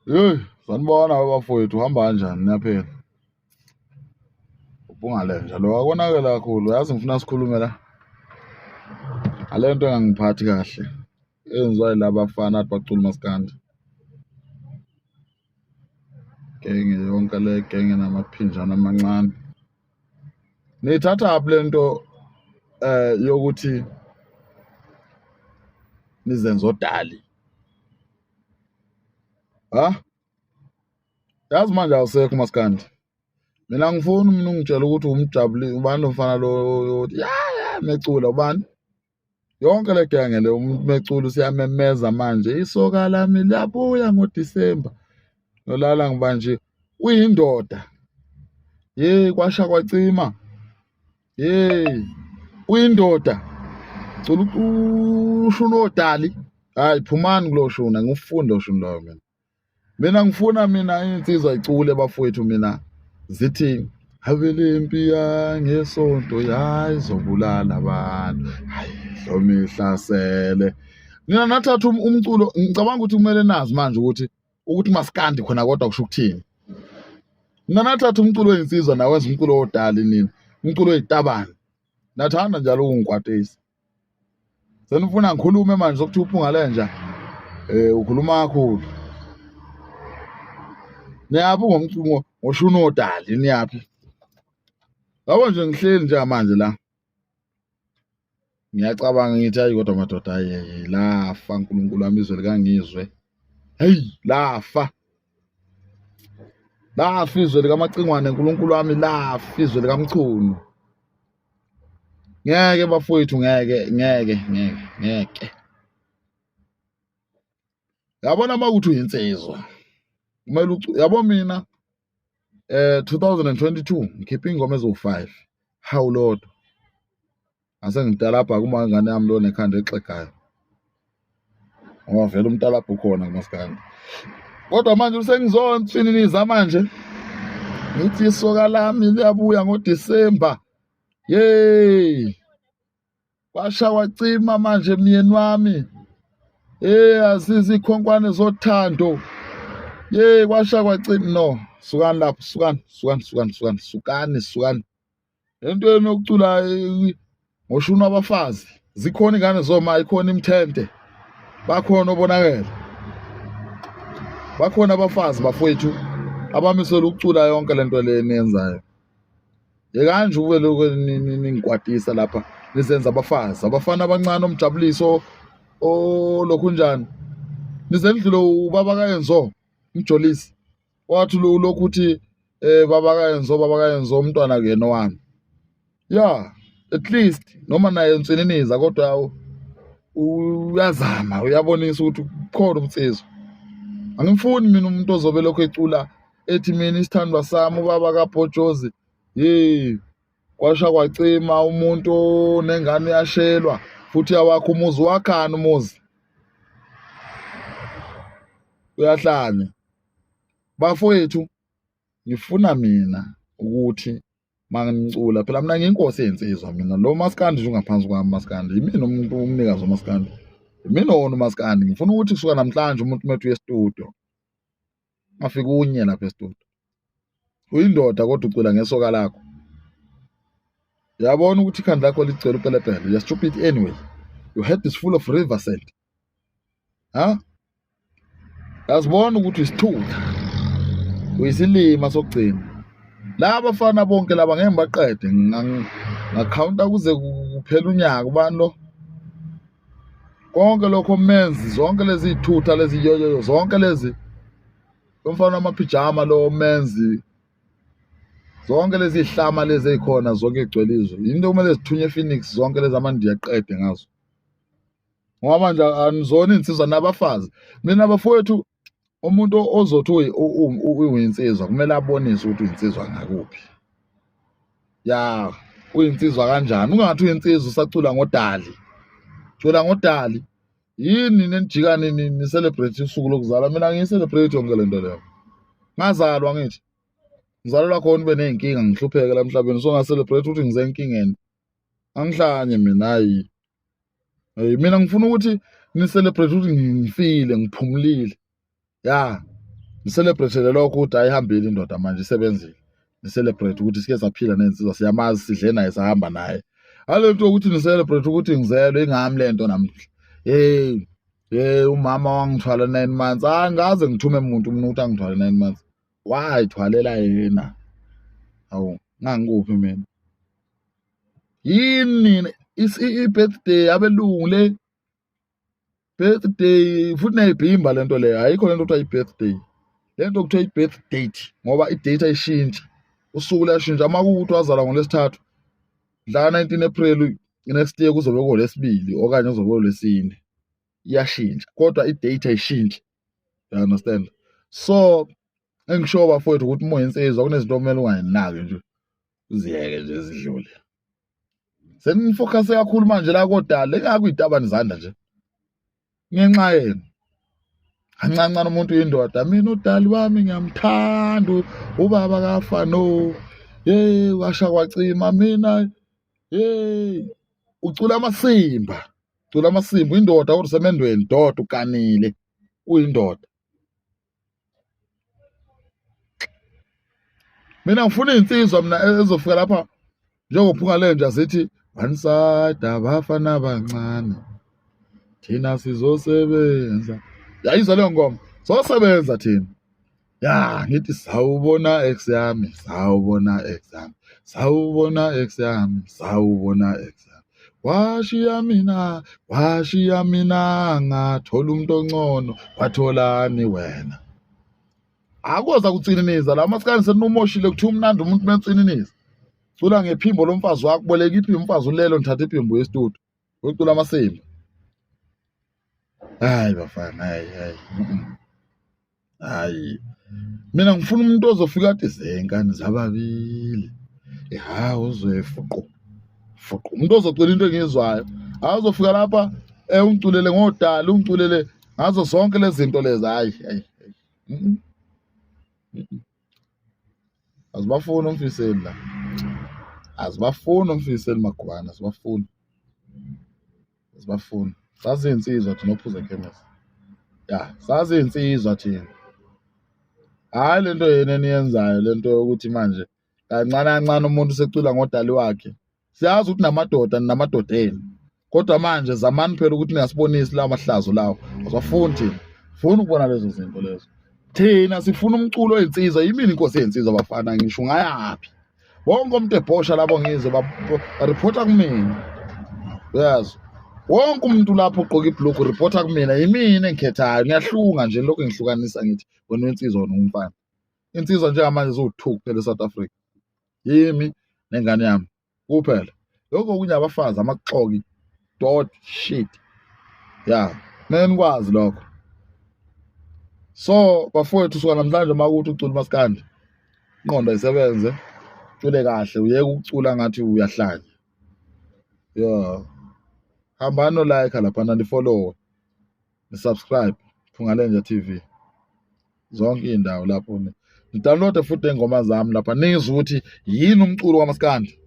Hey, sanibona bafowethu, hamba kanjani niyaphila? Ubungalenja lo akonakele kakhulu, yazi ngifuna sikhulume la. Ale nto engangiphathi kahle eyenziwa yilaba bafana athi bacula umaskandi. Genge yonke le genge namaphinjana amancane. Niyithathaphi le nto yokuthi nizenze odali? Ha? Yazi manje awusekho umaskandi. Mina angifuni mina ungitshela ukuthi umjabuli ubani lo mfana lo ya ya mecula ubani? Yonke le genge le umuntu mecula usiyamemeza manje isoka lami liyabuya ngoDisemba. Nolala ngiba nje uyindoda. Hey kwasha kwacima. Hey uyindoda. Cula ushuna odali. Hayi phumani kulo shuna ngifuni lo shuni loyo mina. Mina ngifuna mina insizwa icule bafowethu mina zithi habele impi yangesonto yayizobulala abantu hayi hloma ihlasele nina nathatha umculo ngicabanga ukuthi kumele nazi manje ukuthi ukuthi maskandi khona kodwa kusho ukuthini nina nathatha umculo weyinsizwa nawenza umculo wodali nina umculo weyitabane nathanda njalo ukungikwatisa senifuna ngikhulume manje sokuthi uphunga lenja ukhuluma kakhulu niyaphi ngomculo ngoshuni odali niyaphi yabo nje ngihleli njengamanje la ngiyacabanga ngithi hayi kodwa madoda hayi lafa uNkulunkulu wami izwe likangizwe hey lafa lafa izwe likaMacingwane uNkulunkulu wami lafa izwe likaMchunu ngeke bafowethu ngeke ngeke ngeke ngeke yabona uma kuthi uyinsizwa kumele yabo mina 2022 ngikhiphe ingoma eziwu-5 hawu lodwa ase ngitalabha kuma ingane yami lo nekhanda exegayo ngoba vele umtalabha ukhona kumaskandi kodwa manje usengizonsininiza manje ngithi isoka lami liyabuya ngoDisemba yey kwasha kwacima manje myeni wami hey azizi ikhonkwane zothando yey kwasha kwacima no sukani lapho sukani sukani sukani sukani sukani sukani lento yenu yokucula ngoshuni wabafazi zikhona ingane zoma ikhona imithente bakhona obonakele bakhona abafazi bafowethu abamisela ukucula yonke lento le eniyenzayo yekanje ube lokhu ningikwatisa lapha nizenza abafazi abafana abancane omjabuliso olokhu njani nize nidlule ubaba kayenzo umjolisi wathi lokhu uthi baba kayenzo baba kayenzo umntwana kuyena wami ya at least noma naye nsininiza kodwa uyazama uyabonisa ukuthi kukhona ubunsizwa angimfuni mina umuntu ozobe lokhu ecula ethi mina isithandwa sami ubaba kaBhojozi hey kwasha kwacima umuntu onengane uyashelwa futhi awakho umuzi wakhani umuzi uyahlanya bafowethu ngifuna mina ukuthi mangicula phela mina ngiyinkosi yensizwa mina lo maskandi nje ungaphansi kwami maskandi yimina umuntu umnikazi wamaskandi yimina owona umaskandi ngifuna ukuthi kusuka namhlanje umuntu methu uye studio afike unye lapha estudio uyindoda kodwa ucula ngesoka lakho yabona ukuthi ikhanda lakho ligcwele upelepele you are stupid anyway your head is full of river sand ha yazibona ukuthi isithutha uyisilima sokugcina laba bafana bonke laba ngeke ngibaqede ngakhawunta kuze kuphela unyaka ubani lo konke lokho menzi zonke lezi iy'thutha lezi yoyoyo zonke lezi lo mfana wamaphijama lo menzi zonke lezi iy'hlama lezi ey'khona zonke ey'gcwele izwe yinto kumele zithunywe ePhoenix zonke lezi amandiya aqede ngazo ngoba manje anizona iy'nsizwa nabafazi mina bafowethu umuntu ozothi uyinsizwa kumele abonise ukuthi uyinsizwa ngakuphi ya uyinsizwa kanjani ungathi uyinsizwa usacula ngodali cula ngodali yini nenijika nini ni celebrate usuku lokuzalwa mina ngiyi celebrate yonke lento leyo ngazalwa ngithi ngizalelwa khona ube ney'nkinga ngihlupheke la emhlabeni so nga-celebrate ukuthi ngisenkingeni angihlanye mina hayi hey mina ngifuna ukuthi ni celebrate ukuthi ngifile ngiphumulile ya Ni-celebrate lokho ukuthi ayihambile indoda manje isebenzile. Ni-celebrate ukuthi sike saphila nensizwa, siyamazi, sidle naye, sahamba naye. Hale nto ukuthi ni-celebrate ukuthi ngizelwe ingami lento namhla. Hey, hey, umama wangithwala 9 months. Angaze ngithume umuntu mina ukuthi angithwale 9 months. Wayithwalela yena. Awu, ngangikuphi mina? Yini i-birthday abelungu le? Birthday futhi niyayibhimba lento leyo, ayikho lento kuthiwa i-birthday. Lento kuthiwa i-birth date ngoba i-date ayishintshi, usuku luyashintsha. Uma kuwukuthi wazalwa ngoLwesithathu mhla 19 April, next year kuzobe kuwolwesibili okanye kuzobe kuwolwesine, iyashintsha kodwa i-date ayishintshi, you understand? So engisho bafowethu ukuthi uma uyinsizwa kunezinto okumele ungayinaki nje, uziyeke nje zidlule. Senifocuse kakhulu manje la kodala engakho izitabane zanda nje ngenxa yenu. Kancancane umuntu uyindoda, mina udali wami ngiyamthanda, ubaba kafa no, hey washa kwacima mina, hey ucula amasimba, ucula amasimba, indoda kodwa usemendweni, doda ukanile, uyindoda. Mina ngifuna iy'nsizwa mina ezofika lapha njengophunga lenja zithi one side abafana abancane thina sizosebenza. Yayizwa leyo ngoma, sosebenza thina. Ya ngithi sawubona ex yami, sawubona ex yami, sawubona ex yami, sawubona ex yami. Washiya mina, washiya mina ngathola umuntu ongcono, watholani wena? Akoza kutsininiza la masikani senimumoshile, kuthiwa umnandi umuntu mensininiza. Cula ngephimbo lomfazi wakho, boleka iphimbo umfazi ulelo, nithatha iphimbo yestudio. Ucula amasimba. Hayi bafana, hayi hayi. Hayi. Mina ngifuna umuntu ozofika athi zenkani zababili. Ha uzwe fuqu. Fuqu. Umuntu ozocula into engiyizwayo. Awuzofika lapha ungiculele ngodali, ungiculele ngazo zonke lezi zinto lezi. Hayi hayi. Azibafuni umfiseli la. Azibafuni umfiseli Magubane, azibafuni. Azibafuni. Sazinsizwa thina ophuza ekhemisi. Ya, sazinsizwa thina. Hhayi lento yenu eniyenzayo lento yokuthi manje kancane kancane umuntu usecula ngodali wakhe. Siyazi ukuthi namadoda ninamadoda enu. Kodwa manje zamani phela ukuthi ningasibonisi lawo mahlazo lawo. Asifuni thina. Funa ukubona lezo zinto lezo. Thina sifuna umculo oyinsizwa, yimini inkosi yezinsizwa bafana, ngisho ungayaphi. Wonke umuntu ebhosha labo ngizwe bareporta kumina. Uyazi. Wonke umuntu lapho ugqoka ibhluku reporta kumina, yimina engikhethayo. Ngiyahlunga nje lokho ngihlukanisa ngithi wena uyinsizwa wena ungumfana. Insizwa njengamanje ziwu-2 kuphela eSouth Africa. Yimi nengane yami kuphela. Lokho okunye abafazi amaxoki dot shit. Ya, kumele nikwazi lokho. So bafowethu suka namhlanje uma kuthi ucula umaskandi, ingqondo ayisebenze, ucule kahle, uyeke ukucula ngathi uyahlanya. Yeah. Hambani no like laphana ni-follow, ni-subscribe Phungalenja TV. Zonke iy'ndawo lapho ni-download futhi iy'ngoma zami lapha nizwe ukuthi yini umculo kamaskandi.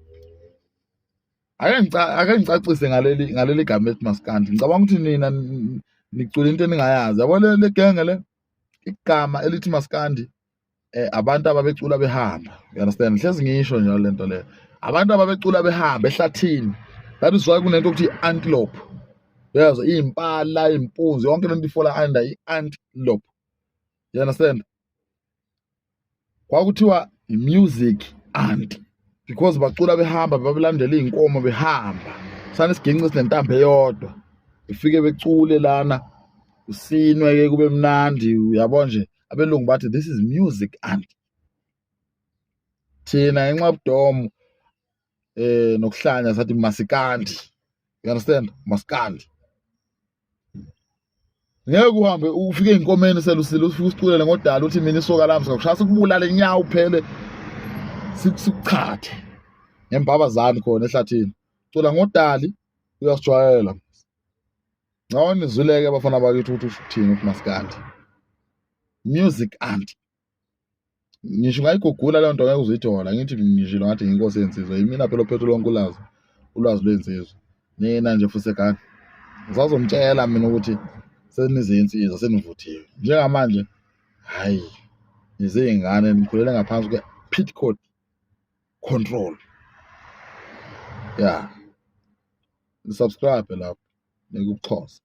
Ake ngicacise ngaleli gama elithi maskandi. Ngicabanga ukuthi nina nicula into eningayazi. Yabo le genge le, igama elithi maskandi abantu ababecula behamba. You understand? Hlezi ngisho njalo lento leyo. Abantu ababecula behamba ehlathini. That is why kunento okuthi i-antelope. Uyazwa iy'mpala, iy'mpunzi, yonke lento ifola under i-antelope. You understand? Kwakuthiwa i-music aunt because bacula behamba, babelandela iy'nkomo behamba. Sane isiginci esinentambo eyodwa. Befike becule lana, kusinwe-ke kube mnandi, uyabo nje. Abelungu bathi this is music aunt. Thina ngenxa yobudomu nokuhlanya sathi masikandi. You understand? Masikandi. Ngeke uhambe ufike ey'nkomeni selusile ufike usiculele ngodala uthi mina isoka lami singakushaya sikubulale inyawo uphele sikuchathe ngembabazane khona ehlathini. Cula ngodali uyasijwayela. Ngcono nizwileke abafana bakithi ukuthi usho ukuthini ukuthi masikandi. Music aunt. Ngisho ungayigugula leyo nto ngeke uzuyithola. Ngithi ngishilo ngathi nginkosi yensizwa. Yimina phela ophethe lonke ulwazi. Ulwazi lwensizwa. Nina nje fusekani. Ngisazomtshela mina ukuthi senizinsizwa senivuthiwe. Njengamanje hayi. Nizey'ngane nikhulele ngaphansi kwe-pit code control. Ya, ni-subscribe lapho nikuxhosa.